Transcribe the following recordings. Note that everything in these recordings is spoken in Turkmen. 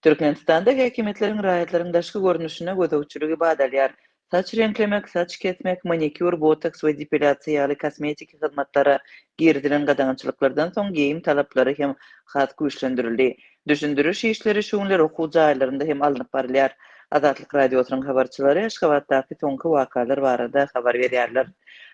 Türkmenistanda häkimiýetleriň raýatlaryň daşky görnüşine gözegçiligi bat alýar. Saç reňklemek, saç kesmek, manikýur, botoks we depilýasiýa ýaly kosmetiki hyzmatlara girizilen gadagançylyklardan soň geýim talaplary hem has güýçlendirildi. Düşündiriş işleri şu günler okuw jaýlarynda hem alnyp barylýar. Azatlyk Radiosynyň habarçylary Aşgabatdaky soňky wakalar barada habar berýärler.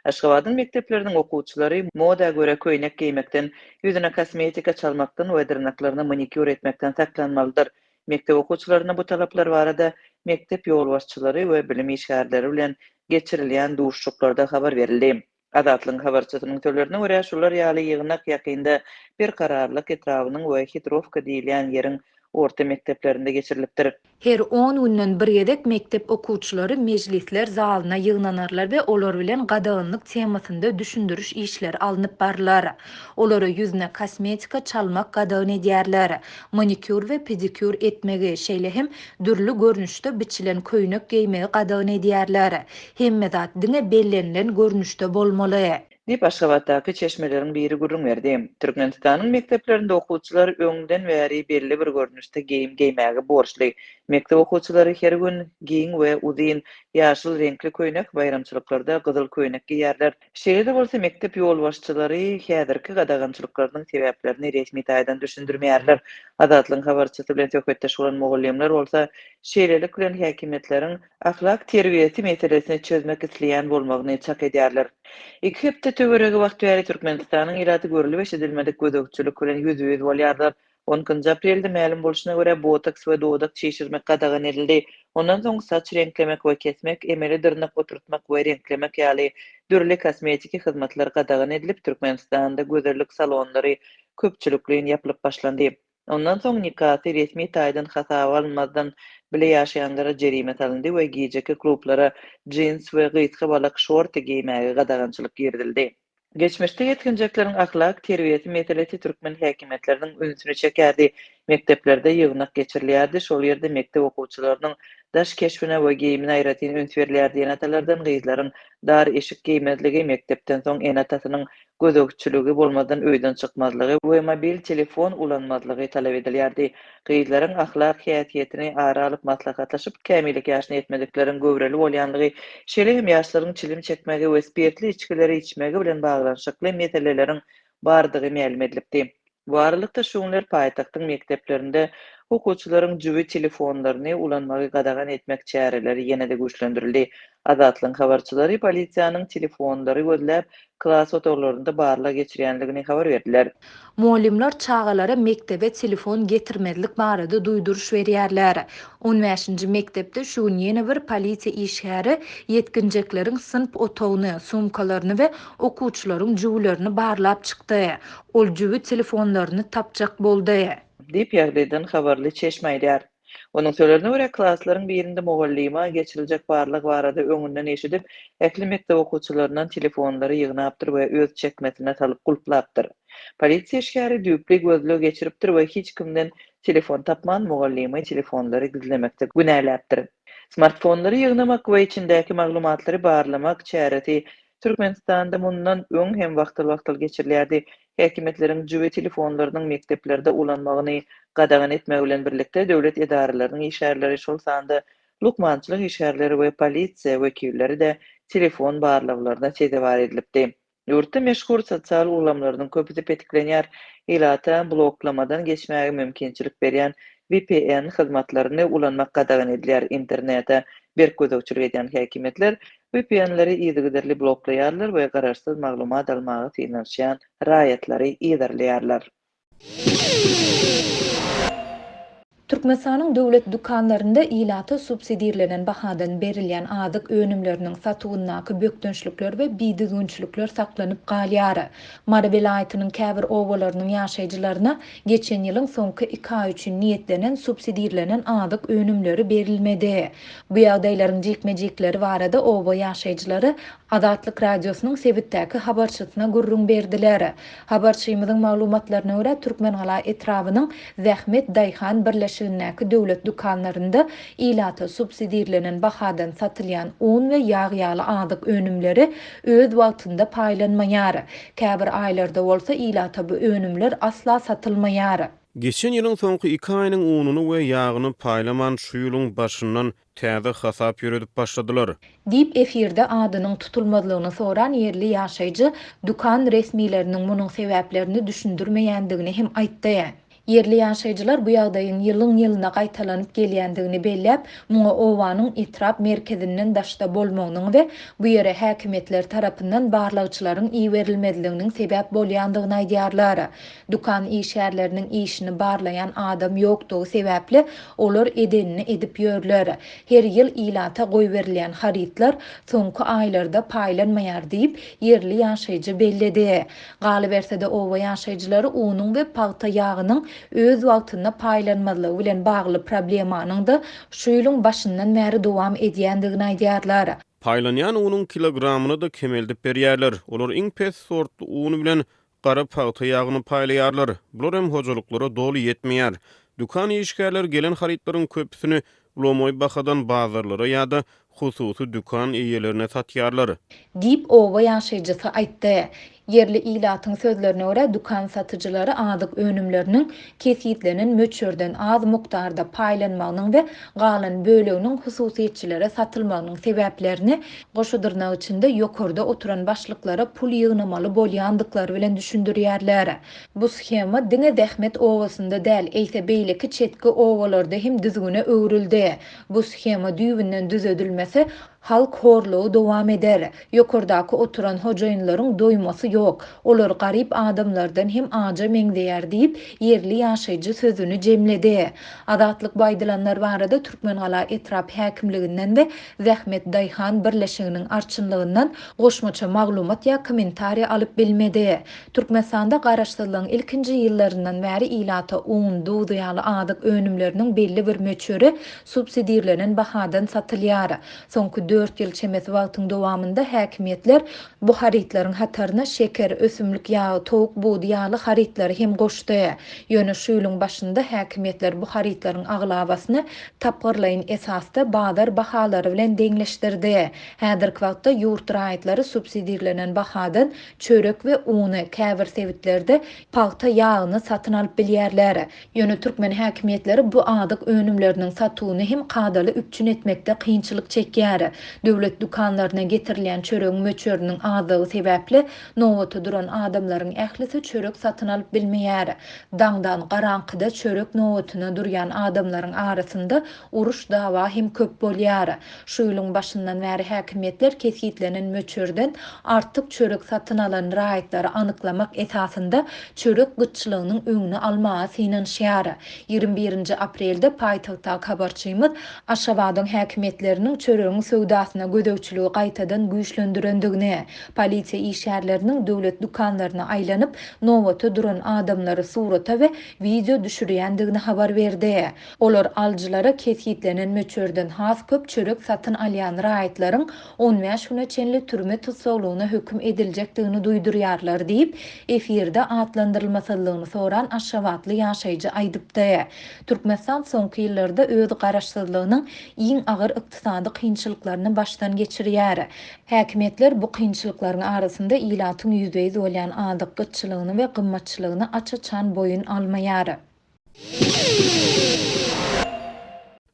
Aşgabadyň mekdepleriniň okuwçylary moda görä köýnek geýmekden, ýüzüne kosmetika çalmakdan we dyrnaklaryna manikýur etmekden saklanmalydyr. Mekdep okuwçylaryna bu talaplar barada mekdep ýolbaşçylary we bilim işgärleri bilen geçirilýän duşuşyklarda habar berildi. Azatlygyň habarçysynyň sözlerine görä, şular ýaly ýygnak ýakynda Berkararlyk etrabynyň we Hitrowka diýilýän ýeriň orta mekdeplerinde geçirilipdir. Her on günden bir gezek mekdep okuwçylary mejlisler zalyna ýygnanarlar we olar bilen gadaganlyk temasynda düşündiriş işleri alnyp barylar. Olara ýüzüne kosmetika çalmak gadagan edýärler. Manikýur we pedikýur etmegi, şeýle hem dürli görnüşde biçilen köýnek geýmegi gadagan edýärler. Hemme zat diňe bellenilen görnüşde bolmaly. Diýip, Aşgabatdaky çeşmeleriň biri gürrüň berdi. Türkmenistanyň mekdeplerinde okuwçylar öňden bäri belli bir görnüşde geýim geýmäge borçly. Mekdep okuwçylary her gün giň we uzyn ýaşyl reňkli köýnek, baýramçylyklarda gyzyl köýnek geýýärler. Şeýle-de bolsa, mekdep ýolbaşçylary häzirki gadagançylyklarynyň sebäplerini resmi taýdan düşündirmeýärler. Azatlygyň habarçysy bilen söhbetdeş bolan mugallymlar bolsa, şeýlelik bilen häkimiýetleriň ahlak terbiýesi meselesini çözmek isleýän bolmagyny çak edýärler. Iki hepde töweregi wagt bäri Türkmenistanyň ilaty görlüp-eşidilmedik gözegçilik bilen ýüzbe-ýüz bolýarlar. On ikinji aprelde mälim bolşuna görä, botoks we dodak çişirmek gadagan edildi. Ondan soň saç reňklemek we kesmek, emeli dyrnak oturtmak we reňklemek ýaly dürli kosmetiki hyzmatlar gadagan edilip, Türkmenistanda gözellik salonlary köpçülikleýin ýapylyp başlandy. Ondan soň nikasy resmi taýdan hasaba alynmazdan bile ýaşaýanlara jerime salyndy we gijeki klublara jins we gysga balak şorty geýmäge gadagançylyk girizildi. Geçmişde ýetginjekleriň ahlak terbiýesi meselesi türkmen häkimiýetleriniň ünsüni çekerdi. Mekdeplerde ýygnak geçirilýärdi, şol ýerde mekdep okuwçylarynyň daş keşbine we geýimine aýratyn üns berilýärdi, ene-atalardan gyzlaryň dar eşik geýmezligi, mekdepden soň ene-atasynyň gözegçiligi bolmazdan öýden çykmazlygy we mobil telefon ulanmazlygy talap edilýärdi. Gyzlaryň ahlak häsiýetini ara alyp maslahatlaşyp, kämillik ýaşyna ýetmedikleriň göwreli bolýanlygy, şeýle hem ýaşlaryň çilim çekmegi we spirtli içgileri içmegi bilen baglanyşykly meseleleriň bardygy mälim edilipdi. Bu aralykda, şu günler paýtagtyň mekdeplerinde okuwçylaryň jübi telefonlaryny ulanmagy gadagan etmek çäreleri ýene-de güýçlendirildi. Azatlygyň habarçylary polisiýanyň telefonlary gözläp, klas otaglarynda barlag geçirýändigini habar berdiler. Mugallymlar çagalara mekdebe telefon getirmezlik barada duýduryş berýärler. On bäşinji mekdepde şu gün ýene bir polisiýa işgäri ýetginjekleriň synp otagyny, sumkalaryny we okuwçylaryň jübülerini barlap çykdy. Ol jübi telefonlaryny tapjak boldy. Diýip, ýagdaýdan habarly çeşme aýdýar. Onuň sözlerine görä, klaslaryň birinde mugallyma geçiriljek barlag barada öňünden eşidip, ähli mekdep okuwçylaryndan telefonlary ýygnapdyr we öz çekmesine salyp gulplapdyr. Polisiýa işgäri düýpli gözleg geçiripdir we hiç kimden telefon tapman, mugallymy telefonlary gizlemekde günäläpdir. Smartfonlary ýygnamak we içindäki maglumatlary barlamak çäresi Türkmenistanda mundan öň hem wagtal-wagtal geçirilýärdi. Häkimiýetleriň jübi telefonlarynyň mekdeplerde ulanmagyny gadagan etmegi bilen birlikde, döwlet edaralarynyň işgärleri, şol sanda lukmançylyk işgärleri we polisiýa wekilleri-de telefon barlaglaryna sezewar edilipdi. Ýurtda meşhur sosial ulgamlarynyň köpüsi petiklenýär, ilata bloklamadan geçmäge mümkinçilik berýän VPN hyzmatlaryny ulanmak gadagan edilýär, internete berk gözegçilik edýän häkimiýetler VPN-leri yzygiderli bloklaýarlar we garaşsyz maglumat almaga synanyşýan raýatlary yzarlaýarlar. Türkmenistanyň döwlet dükanlarynda ilata subsidirlenen bahadan berilýän azyk önümleriniň satuwyndaky bökdençlikler we bidüzgünçilikler saklanyp galýar. Mary welaýatynyň käbir obalarynyň ýaşaýjylaryna geçen ýylyň soňky iki aýy üçin niýetlenen subsidirlenen azyk önümleri berilmedi. Bu ýagdaýlaryň jikme-jikleri barada oba ýaşaýjylary Azatlyk Radiosynyň sebitdäki habarçysyna gürrüň berdiler. Habarçymyzyň maglumatlaryna görä, Türkmengala etrabynyň Zähmet daýhan birleşigindäki döwlet dükanlarynda ilata subsidirlenen bahadan satylýan un we ýag ýaly azyk önümleri öz wagtynda paýlanmaýar. Käbir aýlarda bolsa ilata bu önümler asla satylmaýar. Geçen ýylyň soňky iki aýynyň ununy we ýagyny paýlaman, şu ýylyň başyndan täze hasap ýöredip başladylar. Diýip, efirde adynyň tutulmazlygyny soran ýerli ýaşaýjy dükan resmileriniň munuň sebäplerini düşündirmeýändigini hem aýtdy. Ýerli ýaşaýjylar bu ýagdaýyň ýylyň-ýylyna gaýtalanyp gelýändigini belläp, muňa obanyň etrap merkezinden daşda bolmagynyň we bu ýere häkimiýetler tarapyndan barlagçylaryň iberilmezliginiň sebäp bolýandygyny aýdýarlar. Dükan işgärleriniň işini barlaýan adam ýokdugy sebäpli, olar edenini edip ýörler. Her ýyl ilata goýberilýän harytlar soňky aýlarda paýlanmaýar diýip, ýerli ýaşaýjy belledi. Galyberse-de, oba ýaşaýjylary unuň we pagta ýagynyň öz wagtynda paýlanmazlygy bilen bagly problemanyň-da şu ýylyň başyndan bäri dowam edýändigini aýdýarlar. Paýlanýan unuň kilogramyny-da kemeldip berýärler. Olar iň pes sortly un bilen gara pagta ýagyny paýlaýarlar. Bular hem hojalyklara doly ýetmeýär. Dükan işgärleri gelen harytlaryň köpüsini lomaý bahadan bazarlara ýa-da hususy dükan eýelerine satýarlar. Diýip, oba ýaşaýjysy aýtdy. Ýerli ilatyň sözlerine görä, dükan satyjylary azyk önümleriniň kesgitlenen möçberden az mukdarda paýlanmagynyň we galan böleginiň hususyýetçilere satylmagynyň sebäplerini goşa dyrnak içinde ýokarda oturan başlyklara pul ýygnamaly bolýandyklary bilen düşündirýärler. Bu shema diňe Zähmet obasynda däl, eýse beýleki çetki obalarda hem düzgüne öwrüldi. Bu shema düýbünden düzedilmese, halk horlugy dowam eder. Ýokardaky oturan hojaýynlaryň doýmasy ýok. Olar garyp adamlardan hem aja meňzeýär diýip, ýerli ýaşaýjy sözüni jemledi. Azatlyk bu aýdylanlar barada Türkmengala etrap häkimliginden we Zähmet daýhan birleşiginiň arçynlygyndan goşmaça maglumat ýa kommentariý alyp bilmedi. Türkmenistanda garaşsyzlygyň ilkinji ýyllaryndan bäri ilata un, duz ýaly azyk önümleriniň belli bir möçberi subsidirlenen bahadan satylýar. Soňky dört ýyl çemesi wagtyň dowamynda häkimiýetler bu harytlaryň hataryna şeker, ösümlik ýagy, towuk budy ýaly harytlary hem goşdy. Ýöne şu ýylyň başynda häkimiýetler bu harytlaryň aglabasyny tapgyrlaýyn esasda bazar bahalary bilen deňleşdirdi. Häzirki wagtda ýurt raýatlary subsidirlenen bahadan çörek we uny, käbir sebitlerde pagta ýagyny satyn alyp bilýärler. Ýöne türkmen häkimiýetleri bu azyk önümleriniň satuwyny hem kadaly üpjün etmekde kynçylyk çekýär. Döwlet dükanlaryna getirilýän çöregiň möçberiniň azlygy sebäpli, nobata duran adamlaryň ählisi çörek satyn alyp bilmeýär. Daňdan garaňkyda çörek nobatyna durýan adamlaryň arasynda uruş-dawa hem köp bolýar. Şu ýylyň başyndan bäri häkimiýetler kesgitlenen möçberden artyk çörek satyn alan raýatlary anyklamak esasynda çörek gytçylygynyň öňüni almaga synanyşýar. 21 nji aprelde paýtagtdaky habarçymyz Aşgabadyň häkimiýetleriniň çöregiň söwdasyna gözegçiligi gaýtadan güýçlendirendigini, polisiýa işgärleriniň döwlet dükanlaryna aýlanyp, nobata duran adamlary surata we wideo düşürýändigini habar berdi. Olar alyjylara kesgitlenen möçberden has köp çörek satyn alýan raýatlaryň 15 güne çenli türme tussaglygyna höküm ediljekdigini duýdurýarlar diýip, efirde atlandyrylmasyzlygyny soran aşgabatly ýaşaýjy aýdypdy. Türkmenistan soňky ýyllarda öz garaşsyzlygynyň iň agyr ykdysady kynçylyklaryny başdan geçirýär. Häkimiýetler bu kynçylyklaryň arasynda ilatyň ýüzbe-ýüz bolýan azyk gytçylygyny we gymmatçylygyny aç-açan boýun almaýar.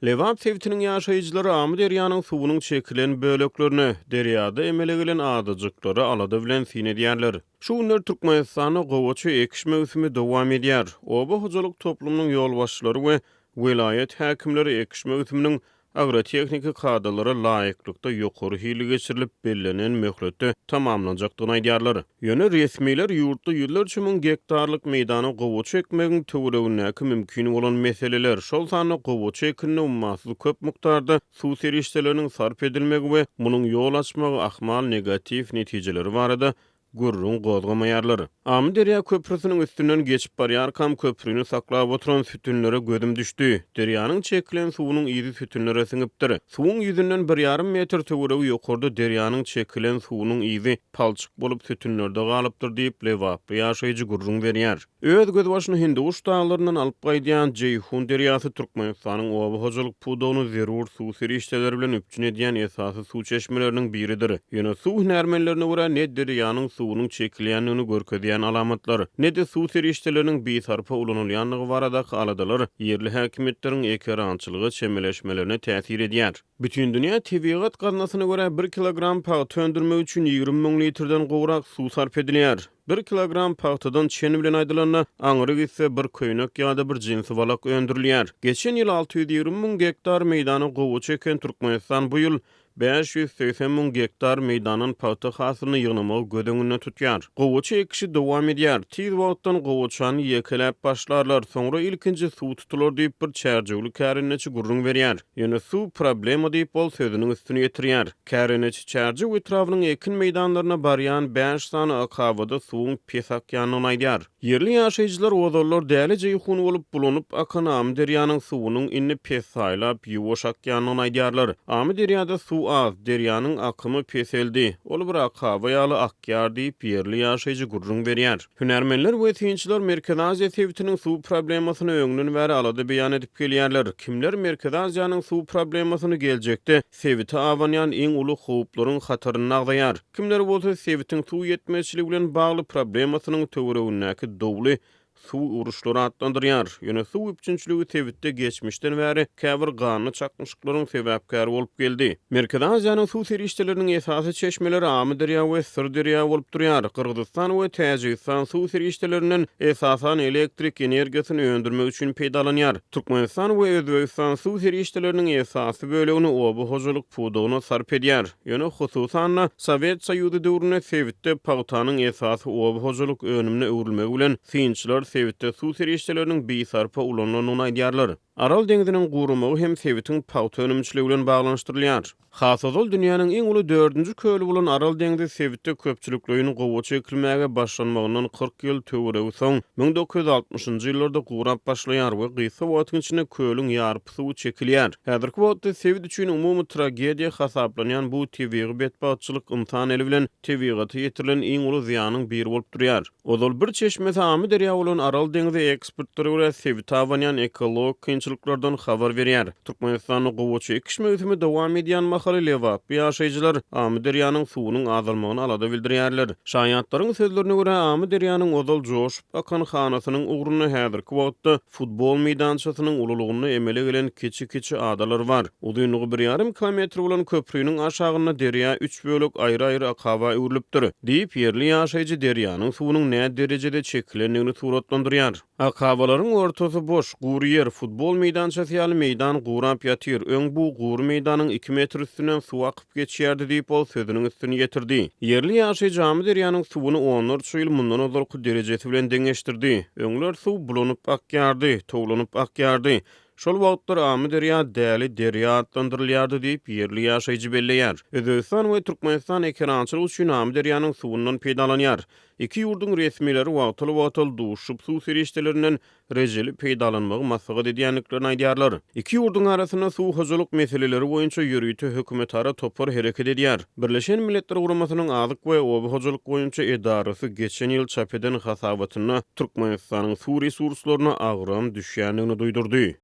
Lebap sebitiniň ýaşaýjylary Amyderýanyň suwunyň çekilen böleklerine, derýada emele gelen adajyklara alada bilen syn edýärler. Şu günler Türkmenistanda gowaça ekiş möwsümi dowam edýär. Oba hojalyk toplumynyň ýolbaşçylary we welaýat häkimleri ekiş möwsüminiň agrotehniki kadalara laýyklykda ýokary hilli geçirilip, bellenen möhletde tamamlanjakdygyny aýdýarlar. Ýöne resmiler ýurtda ýüzlerçe müň gektarlyk meýdana gowaça ekmegiň töweregindäki mümkin bolan meseleler, şol sanda gowaça ekinine ummasyz köp mukdarda suw serişdeleriniň sarp edilmegi we munuň ýol açmagy ahmal negatiw netijeleri barada gürrüň gozgamaýarlar. Amyderýa köprüsiniň üstünden geçip barýarkam köprüni saklap oturan sütünlere gözüm düşdi. Derýanyň çekilen suwunyň yzy sütünlere siňipdir. Suwuň ýüzünden bir ýarym metr töweregi ýokarda derýanyň çekilen suwunyň yzy palçyk bolup sütünlerde galypdyr diýip, lebaply ýaşaýjy gürrüň berýär. Öz gözbaşyny Hindiguş daglaryndan alyp gaýdýan Jeýhun derýasy Türkmenistanyň oba hojalyk pudagyny zerur suw serişdeleri bilen üpjün edýän esasy suw çeşmeleriniň biridir. Ýöne suw hünärmenlerine görä, ne derýanyň suwy. suwunyň çekilýändigini görkezýän alamatlar, ne-de suw serişdeleriniň bisarpa ulanylýandygy baradaky aladalar ýerli häkimiýetleriň ekerançylyga çemeleşmelerine täsir edýär. Bütindünýä tebigat gaznasyna görä, bir kilogram pagta öndürmek üçin 20 müň litrden gowrak suw sarp edilýär. Bir kilogram pagtadan çen bilen aýdylanda, aňry gitse bir köýnek ýa-da bir jinsi balak öndürilýär. Geçen ýyl 620 müň gektar meýdana gowaça eken Türkmenistan bu ýyl 580 müň gektar meýdandan pagta hasylyny ýygnamagy göz öňünde tutýar. Gowaça ekişi dowam edýär. Tiz wagtdan gowaçany ýekeläp başlarlar, soňra ilkinji suw tutular diýip, bir çärjewli kärendeçi gürrüň berýär. Ýöne suw problema diýip, ol sözüniň üstüni ýetirýär. Kärendeçi Çärjew etrabynyň ekin meýdanlaryna barýan bäş sany akabada suwuň pes akýandygyny aýdýar. Ýerli ýaşaýjylar ozallar däli Jeýhun bolup bulanyp akan Amyderýanyň suwunyň indi pessaýlap, ýuwaş akýandygyny aýdýarlar. Amyderýada suw az, derýanyň akymy peseldi, ol bir akaba ýaly akýar diýip, ýerli ýaşaýjy gürrüň berýär. Hünärmenler we synçylar Merkezi Aziýa sebitiniň suw problemasyny öňden bäri alada beýan edip gelýärler. Kimler Merkezi Aziýanyň suw problemasyny geljekde sebite abanýan iň uly howplaryň hatarynda agzaýar. Kimler bolsa sebitiň suw ýetmezçiligi bilen bagly problemasynyň töweregindäki dowly suw uruşlary atlandyrýar. Ýöne suw üpjünçiligi sebitde geçmişden bäri käbir ganly çaknyşyklaryň sebäpkäri bolup geldi. Merkezi Aziýanyň suw serişdeleriniň esasy çeşmeleri Amyderýa we Syrderýa bolup durýar. Gyrgyzystan we Täjigistan suw serişdelerinden esasan elektrik energiýasyny öndürmek üçin peýdalanýar. Türkmenistan we Özbegistan suw serişdeleriniň esasy bölegini oba hojalyk pudagyna sarp edýär. Ýöne, hususan-da, Sowet Soýuzy döwründe sebitde pagtanyň esasy oba hojalyk önümine öwrülmegi bilen, synçylar sebitde suw serişdeleriniň bisarpa ulanylandygyny aýdýarlar. Aral deňziniň guramagy hem sebitiň pagta önümçiligi bilen baglanyşdyrylýar. Has ozal dünýäniň iň uly dördünji köli bolan Aral deňzi sebitde köpçülikleýin gowaça ekilmäge başlanmagyndan 40 ýyl töweregi soň, 1960-njy ýyllarda gurap başlaýar we gysga wagtyň içinde kölüň ýarpy suwy çekilýär. Häzirki wagtda sebit üçin umumy tragediýa hasaplanýan bu tebigy betbagtçylyk ynsan eli bilen tebigata ýetirilen iň uly zyýanyň biri bolup durýar. Ozal bir çeşmesi Amyderýa bolan Aral deňzi ekspertlere görä sebite abanýan ekologik kynçylyklardan habar berýär. Türkmenistanda gowaça ekiş möwsümi dowam edýän mahaly lebaply ýaşaýjylar Amyderýanyň suwunyň azalmagyna alada bildirýärler. Şaýatlaryň sözlerine görä, Amyderýanyň ozal joşup akan hanasynyň ugrunda häzirki wagtda Futbol meýdançasynyň ululygynda emele gelen kiçi-kiçi adalar bar. Uzynlygy bir ýarym kilometr bolan köpriniň aşagynda derýa üç bölek aýry-aýry akaba öwrülipdir, diýip, ýerli ýaşaýjy derýanyň suwunyň näderejede çekilendigini suratlandyrýar. Akabalaryň ortasy boş, gury ýer, futbol meýdançasy ýaly meýdan gurap ýatyr. Öň bu gury meýdanyň iki metr üstünden suw akyp geçýärdi diýip, ol sözüniň üstüni ýetirdi. Ýerli ýaşaýjy Amyderýanyň suwuny onlarça ýyl mundan ozalky derejesi bilen deňeşdirdi. Öňler suw bulanyp akýardy, towlanyp akýardy. Şol wagtlar Amyderýa däli derýa atlandyrylýardy diýip, ýerli ýaşaýjy belleýär. Özbegistan we Türkmenistan ekerançylyk üçin Amyderýanyň suwundan peýdalanýar. Iki ýurduň resmileri wagtal-wagtal duşup, suw serişdelerinden rejeli peýdalanmagy maslahat edýändiklerini aýdýarlar. Iki ýurduň arasynda suw hojalyk meseleleri boýunça ýörite hökümetara topar hereket edýär. Birleşen Milletler Guramasynyň Azyk we oba hojalyk boýunça edarasy geçen ýyl çap eden hasabatynda Türkmenistanyň suw resurslaryna agram düşýändigini duýdurdy.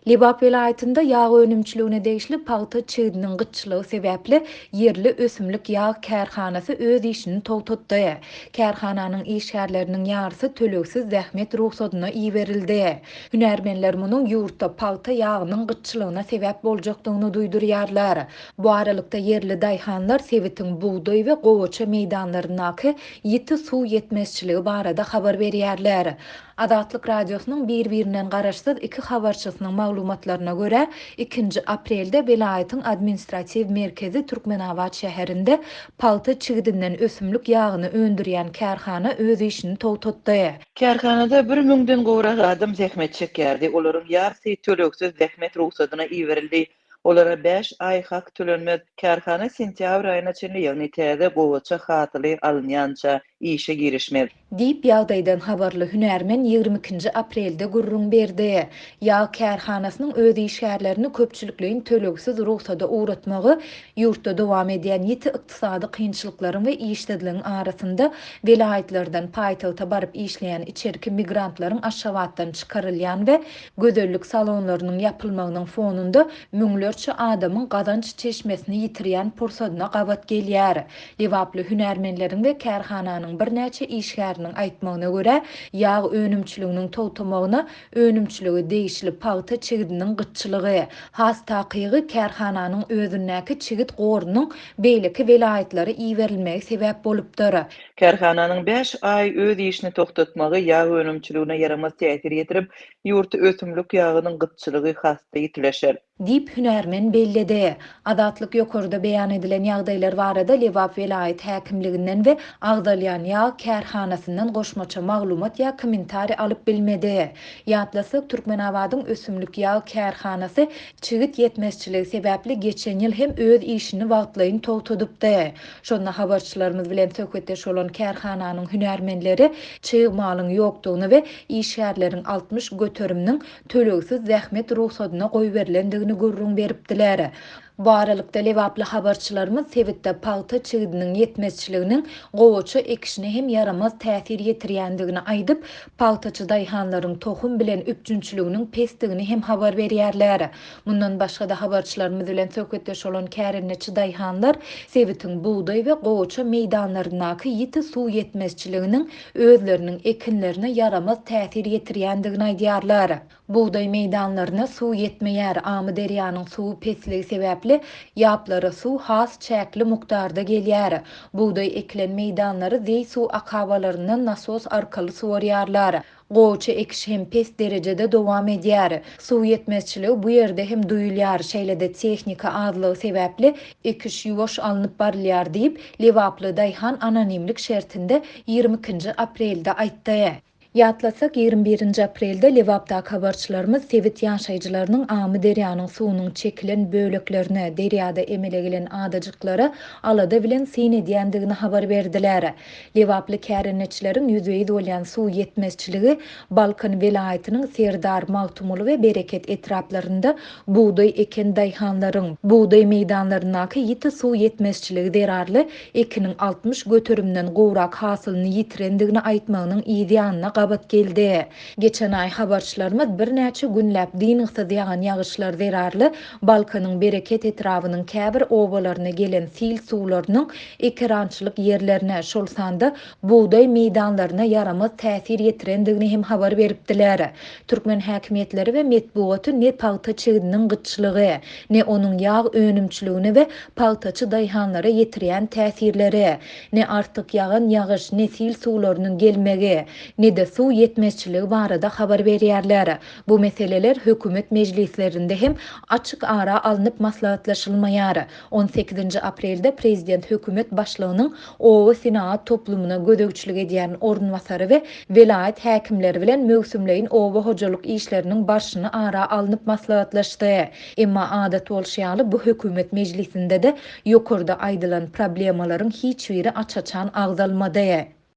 Lebap welaýatynda ýag önümçiligine degişli pagta çigidiniň gytçylygy sebäpli ýerli ösümlik ýag kärhanasy öz işini togtatdy. Kärhananyň işgärleriniň ýarysy tölegsiz zähmet rugsadyna iberildi. Hünärmenler munuň ýurtda pagta ýagynyň gytçylygyna sebäp boljakdygyny duýdurýarlar. Bu aralykda ýerli daýhanlar sebitiň bugdaý we gowaça meýdanlaryndaky ýiti suw ýetmezçiligi barada habar berýärler. Azatlyk Radiosynyň bir-birinden garaşsyz iki habarçysynyň maglumatlaryna görä, ikinji aprelde welaýatyň administratiw merkezi Türkmenabat şäherinde pagta çigidinden ösümlik ýagyny öndürýän kärhana öz işini togtatdy. Kärhanada bir müňden gowrak adam zähmet çekýärdi, olaryň ýarysy tölegsiz zähmet rugsadyna iberildi. Olara bäş aý hak tölenmez. Kärhana sentýabr aýyna çenli, ýagny täze gowaça hasyly alynýança işe girişmez. Diýip, ýagdaýdan habarly hünärmen 22-nji aprelde gürrüň berdi. Ýag kärhanasynyň öz işgärlerini köpçülikleýin tölegsiz rugsada ugratmagy ýurtda dowam edýän ýiti ykdysady kynçylyklaryň we işsizligiň arasynda welaýatlardan paýtagta baryp işleýän içerki migrantlaryň Aşgabatdan çykarylýan we gözellik salonlarynyň ýapylmagynyň fonunda müňlerçe adamyň gazanç çeşmesini ýitirýän pursadyna gabat gelýär. Lebaply hünärmenleriň we kärhananyň birnäçe işgäriniň aýtmagyna görä, ýag önümçiliginiň togtamagyna önümçilige degişli pagta çigidiniň gytçylygy, has takygy, kärhananyň özündäki çigit gorunyň beýleki welaýatlara iberilmegi sebäp bolupdyr. Kärhananyň bäş aý öz işini togtatmagy ýag önümçiligine ýaramaz täsir ýetirip, ýurtda ösümlik ýagynyň gytçylygy has-da ýitileşer. Diýip, hünärmen belledi. Azatlyk ýokarda beýan edilen ýagdaýlar barada Lebap welaýat häkimliginden we agzalýan ýag kärhanasyndan goşmaça maglumat ýa kommentariý alyp bilmedi. Ýatlasak, Türkmenabadyň ösümlik ýag kärhanasy çigit ýetmezçiligi sebäpli geçen ýyl hem öz işini wagtlaýyn togtadypdy. Şonda habarçylarymyz bilen söhbetdeş bolan kärhananyň hünärmenleri çig malyň ýokdugyny we işgärleriň 60 göteriminiň tölegsiz zähmet rugsadyna goýberilendigini gürrüň beripdiler. Bu aralykda, lebaply habarçylarymyz sebitde pagta çigidiniň ýetmezçiliginiň gowaça ekişine hem ýaramaz täsir ýetirýändigini aýdyp, pagtaçy daýhanlaryň tohum bilen üpjünçiliginiň pesdigini hem habar berýärler. Mundan başga-da, habarçylarymyz bilen söhbetdeş bolan kärendeçi daýhanlar sebitiň bugdaý we gowaça meýdanlaryndaky ýiti suw ýetmezçiliginiň özleriniň ekinlerine ýaramaz täsir ýetirýändigini aýdýarlar. Bugdaý meýdanlaryna suw ýetmeýär, Amyderýanyň suwy pesligi sebäpli ýaplara suw has çäkli mukdarda gelýär. Bugdaý ekilen meýdanlary zeý suw akabalaryndan nasos arkaly suwarýarlar. Gowaça ekişi hem pes derejede dowam edýär. Suw ýetmezçiligi bu ýerde hem duýulýar, şeýle-de tehnika azlygy sebäpli ekiş ýuwaş alnyp barylýar diýip, lebaply daýhan anonimlik şertinde 22-nji aprelde aýtdy. Ýatlatsak, 21-nji aprelde Lebapdaky habarçylarymyz sebit ýaşaýjylarynyň Amyderýanyň suwunyň çekilen böleklerine, derýada emele gelen adajyklara alada bilen syn edýändigini habar berdiler. Lebaply kärendeçileriň ýüzbe-ýüz bolýan suw ýetmezçiligi Balkan welaýatynyň Serdar, Magtymguly we Bereket etraplarynda bugdaý eken daýhanlaryň, bugdaý meýdanlaryndaky ýiti suw ýetmezçiligi zerarly ekiniň 60 göterimden gowrak hasylyny ýitirendigini aýtmagynyň yz ýanyna gabat geldi. Geçen aý habarçylarymyz birnäçe günläp dyngysyz ýagan ýagyşlar zerarly Balkanyň Bereket etrabynyň käbir obalaryna gelen sil suwlarynyň ekerançylyk ýerlerine, şol sanda bugdaý meýdanlaryna ýaramaz täsir ýetirendigini hem habar beripdiler. Türkmen häkimiýetleri we metbugaty ne pagta çigidiniň gytçylygy, ne onuň ýag önümçiligine we pagtaçy daýhanlara ýetirýän täsirleri, ne artyk ýagan ýagyş, ne sil suwlarynyň gelmegi, ne-de suw ýetmezçiligi barada habar berýärler. Bu meseleler hökümet mejlislerinde hem açyk ara alnyp maslahatlaşylmaýar. On sekizinji aprelde prezident hökümet başlygynyň oba senagat toplumyna gözegçilik edýän orunbasary we welaýat häkimleri bilen möwsümleýin oba hojalyk işleriniň barşyny ara alnyp maslahatlaşdy. Emma adat bolşy ýaly bu hökümet mejlisinde-de ýokarda aýdylan problemalaryň hiç biri aç-açan agzalmady.